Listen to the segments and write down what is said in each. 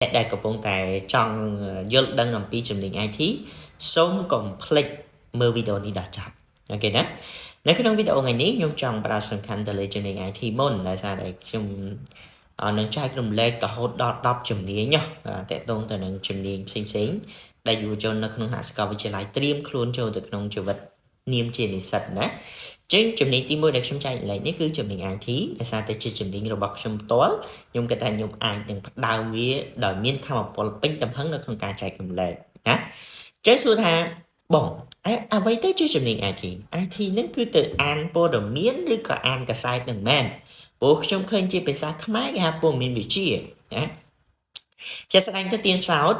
អ្នកដែលកំពុងតែចង់យល់ដឹងអំពីជំនាញ IT សូមកុំភ្លេចមើលវីដេអូនេះដល់ចប់OK ណានៅក្នុងវីដេអូថ្ងៃនេះខ្ញុំចង់ផ្ដោតសំខាន់ទៅលើជំនាញ IT មុនដោយសារតែខ្ញុំនឹងចែករំលែករហូតដល់10ជំនាញទាក់ទងទៅនឹងជំនាញផ្សេងៗដែលយុវជននៅក្នុងសាកលវិទ្យាល័យត្រៀមខ្លួនចូលទៅក្នុងជីវិតនាមជានិស្សិតណាចឹងជំនាញទី1ដែលខ្ញុំចែករំលែកនេះគឺជំនាញ IT ដោយសារតែជាជំនាញរបស់ខ្ញុំផ្ទាល់ខ្ញុំគិតថាខ្ញុំអាចនឹងផ្ដើមវាដោយមានធម៌ពលពេញទំហឹងនៅក្នុងការចែករំលែកណាចេះសួរថាបងអ្វីទៅជាជំនាញ IT IT ហ្នឹងគឺទៅអានព័ត៌មានឬក៏អានកាសែតនឹងមែនព្រោះខ្ញុំឃើញជាភាសាខ្មែរគេហៅព័ត៌មានវិទ្យាណាជាស្ដែងទៅទៀនសោត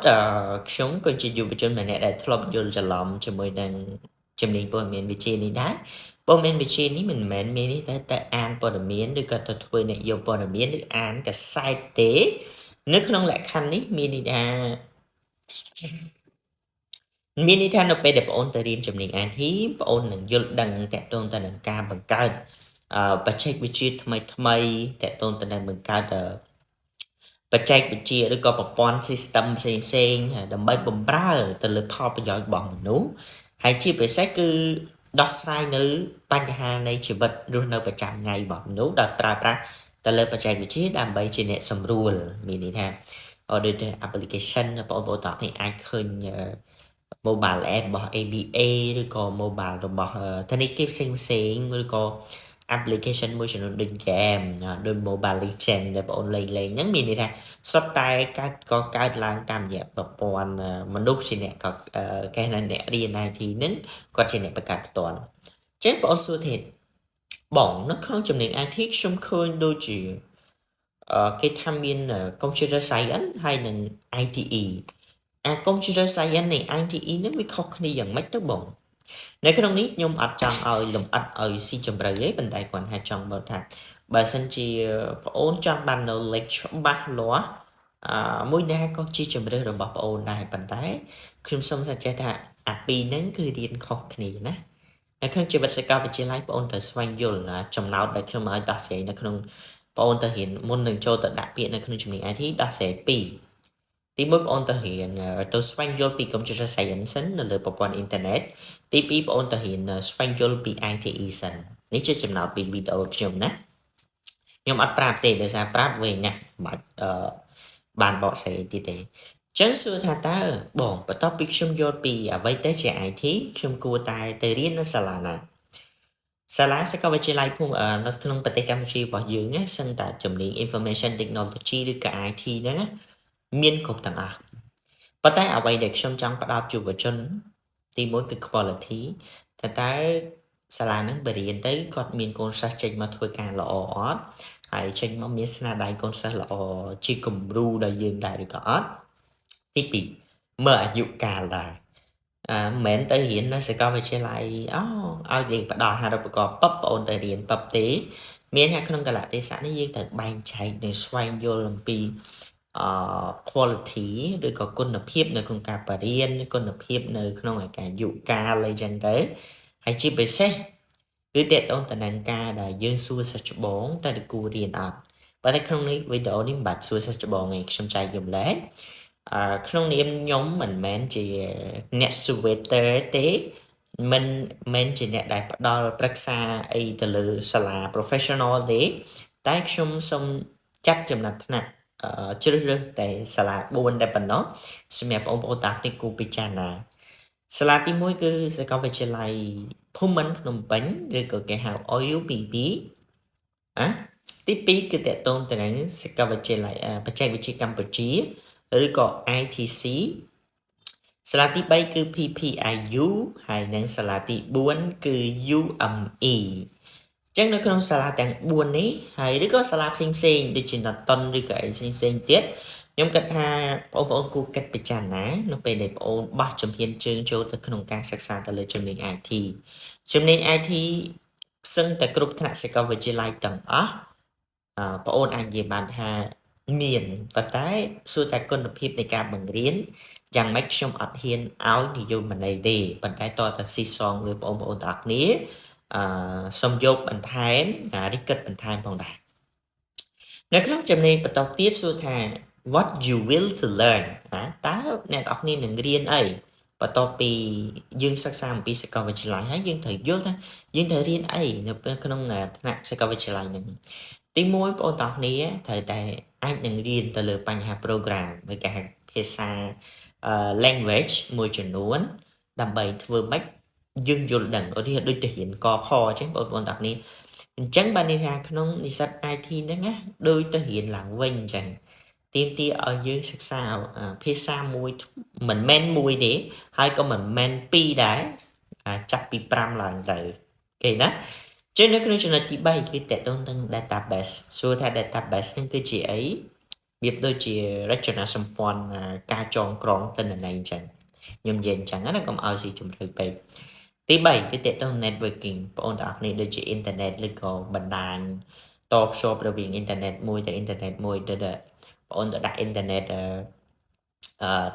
ខ្ញុំក៏ជាយុវជនម្នាក់ដែលធ្លាប់យល់ច្រឡំជាមួយនឹងជំនាញព័ត៌មានវិទ្យានេះដែរព័ត៌មានវិទ្យានេះមិនមែនមាននេះតែតែអានព័ត៌មានឬក៏ទៅធ្វើអ្នកយកព័ត៌មានឬអានកាសែតទេនៅក្នុងលក្ខខណ្ឌនេះមានន័យថាមានន័យថានៅពេលដែលបងអូនទៅរៀនជំនាញ IT បងអូននឹងយល់ដឹងទាក់ទងទៅនឹងការបង្កើតបច្ចេកវិទ្យាថ្មីថ្មីទាក់ទងទៅនឹងបង្កើតបច្ចេកវិទ្យាឬក៏ប្រព័ន្ធ system ផ្សេងផ្សេងដើម្បីបំរើទៅលើផលប្រយោជន៍របស់មនុស្សហើយជាពិសេសគឺដោះស្រាយនៅបញ្ហានៃជីវិតរស់នៅប្រចាំថ្ងៃរបស់មនុស្សដោយប្រើប្រាស់ទៅលើបច្ចេកវិទ្យាដើម្បីជាអ្នកសម្រួលមានន័យថាដូចជា application បងប្អូនទាំងនេះអាចឃើញ mobile app របស់ ABA ឬក៏ mobile របស់ធនាគារផ្សេងផ្សេងឬក៏ application មួយចំនួនដូច game ដូច Mobile Legend ដែលបងអូនលេងលេងហ្នឹងមានន័យថាសុទ្ធតែកើតក៏កើតឡើងតាមរយៈប្រព័ន្ធមនុស្សជាអ្នកក៏គេថាអ្នករៀន IT ហ្នឹងគាត់ជាអ្នកបង្កើតផ្ទាល់អញ្ចឹងបងអូនសួរទៀតបងនៅក្នុងជំនាញ IT ខ្ញុំឃើញដូចជាគេថាមាន Computer Science ហើយនិង ITE អា Computer Science និង ITE ហ្នឹងវាខុសគ្នាយ៉ាងម៉េចទៅបងនៅក្នុងនេះខ្ញុំអត់ចង់ឲ្យលំអិតឲ្យស៊ីជម្រៅទេប៉ុន្តែគាត់ថាចង់บอกថាបើសិនជាប្អូនចង់បាន knowledge ច្បាស់លាស់អឺមួយណាក៏ជាជំរើសរបស់ប្អូនដែរប៉ុន្តែខ្ញុំសូមសញ្ចេះថាអាពីរហ្នឹងគឺរៀនខុសគ្នាណានៅក្នុងជីវិតសាកលវិទ្យាល័យបងអូនត្រូវស្វែងយល់ចំណោទដែលខ្ញុំឲ្យដោះស្រាយនៅក្នុងបងអូនទៅរៀនមុននឹងចូលទៅដាក់ពាក្យនៅក្នុងជំនាញ IT ដោះស្រាយពីរទី1បងអូនទៅរៀនទៅស្វែងយល់ពី Computer Science សិននៅលើប្រព័ន្ធអ៊ីនធឺណិតទី2បងអូនទៅរៀនស្វែងយល់ពី ITE សិននេះជាចំណោទពីវីដេអូខ្ញុំណាខ្ញុំអត់ប្រាប់ទេដោយសារប្រាប់វិញណាបាច់អឺបានបកស្រាយទៀតទេចឹងសួរថាតើបងបន្ទាប់ពីខ្ញុំយល់ពីអ្វីទៅជា IT ខ្ញុំគួរតែទៅរៀននៅសាលាណាសាលាសាកលវិទ្យាល័យភូមិនៅក្នុងប្រទេសកម្ពុជារបស់យើងណាសឹងតែជំនាញ Information Technology ឬក៏ IT ហ្នឹងណាមានគ្រប់ទាំងអស់ប៉ុន្តែអ្វីដែលខ្ញុំចង់ផ្ដោតយុវជនទីមួយគឺ quality តើតើសាលាហ្នឹងបរៀនទៅគាត់មានកូនសិស្សចេញមកធ្វើការល្អអត់ហើយចេញមកមានស្នាដៃកូនសិស្សល្អជាគំរូដល់យើងដែរឬក៏អត់ទី2មើលអាយុកាលដែរអឺមិនមែនទៅរៀននៅសាកលវិទ្យាល័យអូឲ្យយើងផ្ដល់អាហារូបករណ៍ពឹបបងអូនទៅរៀនពឹបទេមានថាក្នុងកលៈទេសៈនេះយើងត្រូវបែងចែកនិងស្វែងយល់អំពីអឺ quality ឬក៏គុណភាពនៅក្នុងការបរៀនគុណភាពនៅក្នុងអាយុកាលអីចឹងទៅហើយជាពិសេសគឺទាក់ទងទៅនឹងការដែលយើងសួរសិស្សច្បងតើគួររៀនអត់ប៉ុន្តែក្នុងនេះវីដេអូនេះមិនបាច់សួរសិស្សច្បងទេខ្ញុំចែករំលែកអឺក្នុងនាមខ្ញុំមិនមែនជាអ្នក surveyor ទេមិនមែនជាអ្នកដែលផ្ដល់ប្រឹក្សាអីទៅលើសាលា professional ទេតែខ្ញុំសូមចាត់ចំណាត់ថ្នាក់ជ្រើសរើសតែសាលា4តែប៉ុណ្ណោះសម្រាប់បងប្អូនតាគ្នាគូពិចារណាសាលាទី1គឺសាកលវិទ្យាល័យភូមិន្ទភ្នំពេញឬក៏គេហៅ OUPP អាទី2គឺទាក់ទងទៅនឹងសាកលវិទ្យាល័យបច្ចេកវិទ្យាកម្ពុជាឬក៏ ITC សាលាទី3គឺ PPIU ហើយនិងសាលាទី4គឺ UME ចឹងនៅក្នុងសាលាទាំង4នេះហើយឬក៏សាលាផ្សេងផ្សេងដូចជា Norton ឬក៏អីផ្សេងផ្សេងទៀតខ្ញុំគិតថាបងប្អូនគួរគិតពិចារណានៅពេលដែលបងប្អូនបោះជំហានជើងចូលទៅក្នុងការសិក្សាទៅលើជំនាញ IT ជំនាញ IT សឹងតែគ្រប់ថ្នាក់សាកលវិទ្យាល័យទាំងអស់បងអូនអាចនិយាយបានថាមានប៉ុន្តែសួរតែគុណភាពនៃការបង្រៀនយ៉ាងម៉េចខ្ញុំអត់ហ៊ានឲ្យនិយមន័យទេប៉ុន្តែតតែស៊ីសងលើបងប្អូនទាំងអស់គ្នាអឺសូមយកបន្ថែមរិះគិតបន្ថែមផងដែរនៅក្នុងចំណេញបន្តទៀតសួរថា What you will to learn ណាតើអ្នកទាំងអស់គ្នានឹងរៀនអីបន្ទាប់ពីយើងសិក្សាអំពីសាកលវិទ្យាល័យហើយយើងត្រូវយល់ថាយើងត្រូវរៀនអីនៅក្នុងថ្នាក់សាកលវិទ្យាល័យហ្នឹងទី1បងប្អូនទាំងគ្នាត្រូវតែអាចនឹងរៀនទៅលើបញ្ហា program ឬគេហៅភាសា language មួយចំនួនដើម្បីធ្វើម៉េចយើងយល់ដឹងឧទាហរណ៍ដូចទៅរៀនកខអញ្ចឹងបងប្អូនទាំងគ្នាអញ្ចឹងបានន័យថាក្នុងនិស្សិត IT ហ្នឹងណាដូចទៅរៀនឡើងវិញអញ្ចឹងទាមទារឲ្យយើងសិក្សាភាសាមួយមិនមែនមួយទេហើយក៏មិនមែនពីរដែរចាប់ពី5ឡើងទៅគេណាចឹងនៅក្នុងចំណុចទី3គឺទាក់ទងនឹង database សួរថា database ហ្នឹងគឺជាអីវាដូចជារចនាសម្ព័ន្ធការចងក្រងទិន្នន័យអញ្ចឹងខ្ញុំនិយាយអញ្ចឹងណាកុំឲ្យស៊ីជម្រៅពេកទី3គឺទាក់ទង networking បងប្អូនទាំងអស់គ្នាដូចជាអ៊ីនធឺណិតឬក៏បណ្ដាញតភ្ជាប់រវាងអ៊ីនធឺណិតមួយទៅអ៊ីនធឺណិតមួយទៅបងប្អូនទៅដាក់អ៊ីនធឺណិតអឺ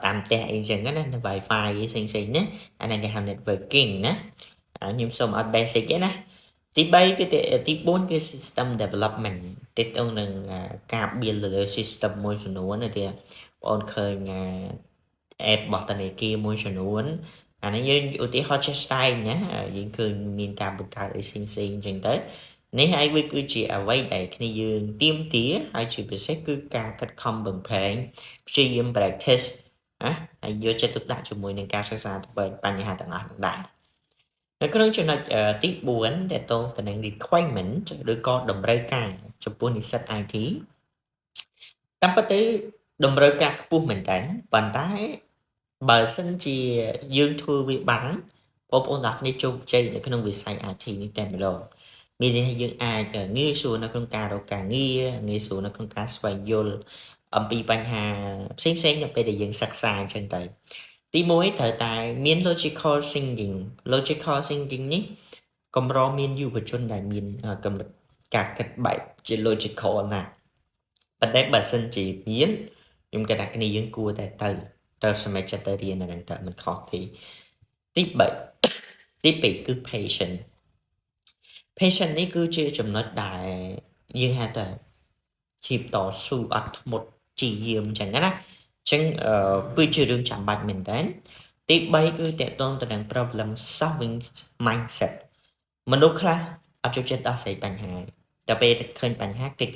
តាមផ្ទះអីចឹងណា Wi-Fi ផ្សេងផ្សេងណាអានេះគេហៅ networking ណាខ្ញុំសូមឲ្យ basic ឯណាទី3គឺទី4គឺ system development ទាក់ទងនឹងការ build ទៅលើ system មួយចំនួនណាទីបងប្អូនឃើញ app របស់ធនាគារមួយចំនួនអានេះយើងឧទាហរណ៍ចេះស្ដែងណាយើងឃើញមានការបង្កើតអីផ្សេងផ្សេងអញ្ចឹងទៅនេះហើយវាគឺជាអ្វីដែលគ្នាយើងទាមទារហើយជាពិសេសគឺការខិតខំប្រឹងប្រែងព្យាយាម practice ណាហើយយកចិត្តទុកដាក់ជាមួយនឹងការសិក្សាទៅបញ្ហាទាំងអស់នោះដែរនៅក្នុងចំណុចទី4ដែលតទៅនឹង requirement ឬក៏តម្រូវការចំពោះនិស្សិត IT តាមពិតទៅតម្រូវការខ្ពស់មែនតើប៉ុន្តែបើសិនជាយើងធ្វើវាបានបងប្អូនទាំងគ្នាជោគជ័យនៅក្នុងវិស័យ IT នេះតែម្ដងមានន័យថាយើងអាចងាយស្រួលនៅក្នុងការរកការងារងាយស្រួលនៅក្នុងការស្វែងយល់អំពីបញ្ហាផ្សេងៗនៅពេលដែលយើងសិក្សាអញ្ចឹងទៅទី1ត្រូវតែមាន logical thinking. Logical thinking នេះកម្រមានយុវជនដែលមានកម្រិតការគិតបែបជា logical ណាស់ប៉ុន្តែបើសិនជាមានខ្ញុំគិតថាគ្នាយើងគួរតែទៅទៅសម្រេចចិត្តទៅរៀនអាហ្នឹងតើមិនខុសទេទី3ទី2គឺ patient. Patient នេះគឺជាចំណុចដែលយើងហៅថាឈៀបតស៊ូអត់ធ្មត់ព្យាយាមអញ្ចឹងណាអញ្ចឹងគឺជារឿងចាំបាច់មែនតើទី3គឺទាក់ទងទៅនឹង problem solving mindset. មនុស្សខ្លះអត់ចូលចិត្តដោះស្រាយបញ្ហាតែពេលឃើញបញ្ហាគេច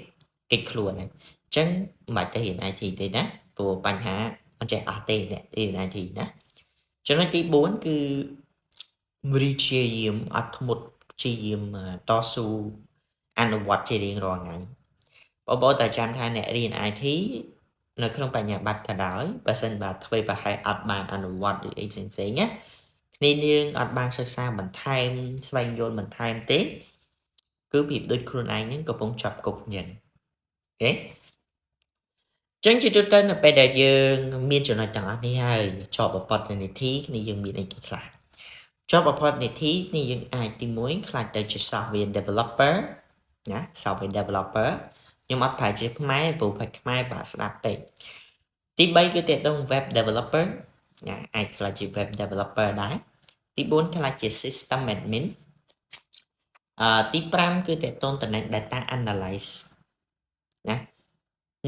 គេចខ្លួនហ្នឹងអញ្ចឹងមិនបាច់ទៅរៀន IT ទេណាព្រោះបញ្ហាអត់ចេះអស់ទេអ្នករៀន IT ណាចំណុចទី4គឺរីព្យាយាមអត់ធ្មត់ព្យាយាមតស៊ូអនុវត្តជារៀងរាល់ថ្ងៃបងប្អូនតែចាំថាអ្នករៀន IT នៅក្នុងបញ្ញាបត្រក៏ដោយបើសិនបើធ្វើប្រហែលអត់បានអនុវត្តឬអីផ្សេងផ្សេងណាគ្នាយើងអត់បានសិក្សាបន្ថែមស្វែងយល់បន្ថែមទេគឺប្រៀបដូចខ្លួនឯងនឹងកំពុងជាប់គុកអញ្ចឹង OK ចឹងជាទូទៅនៅពេលដែលយើងមានចំណុចទាំងអស់នេះហើយ job opportunity គ្នាយើងមានអីគេខ្លះ job opportunity នេះយើងអាចទី1ក្លាយទៅជា software developer ណា software developer ខ្ញុំអត់ប្រែជាខ្មែរព្រោះប្រែខ្មែរបាក់ស្ដាប់ពេកទី3គឺទាក់ទង web developer ណាអាចក្លាយជា web developer ដែរទី4ក្លាយជា system admin អឺទី5គឺទាក់ទងទៅនឹង data analyst ណា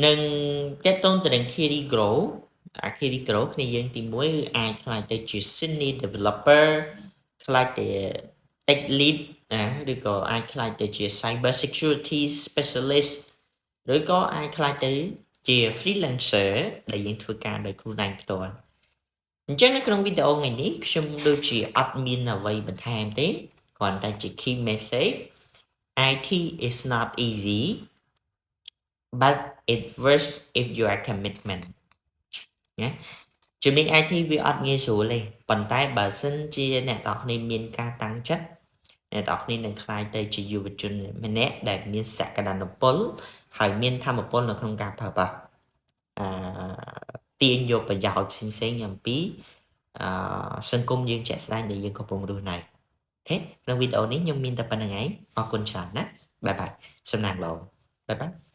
និងទាក់ទងទៅនឹង career growth អា career growth គ្នាយើងទី1គឺអាចក្លាយទៅជា senior developer ក្លាយទៅ tech lead ណាឬក៏អាចក្លាយទៅជា cyber security specialist ឬក៏អាចក្លាយទៅជា freelancer ដែលយើងធ្វើការដោយខ្លួនឯងផ្ទាល់អញ្ចឹងនៅក្នុងវីដេអូថ្ងៃនេះខ្ញុំដូចជាអត់មានអ្វីបន្ថែមទេគ្រាន់តែជា key message: IT is not easy, but it worth if you are commitment ណាជំនាញ IT វាអត់ងាយស្រួលទេប៉ុន្តែបើសិនជាអ្នកទាំងគ្នាមានការតាំងចិត្តអ្នកទាំងគ្នានឹងក្លាយទៅជាយុវជនម្នាក់ដែលមានសក្តានុពលហើយមានធម៌ពលនៅក្នុងការប្រើប្រាស់អឺទាញយកប្រយោជន៍ផ្សេងៗអំពីអឺសង្គមយើងជាក់ស្ដែងដែលយើងកំពុងរស់នៅ OK ក្នុងវីដេអូនេះខ្ញុំមានតែប៉ុណ្ណឹងឯងអរគុណច្រើនណា bye bye សំណាងល្អ bye bye.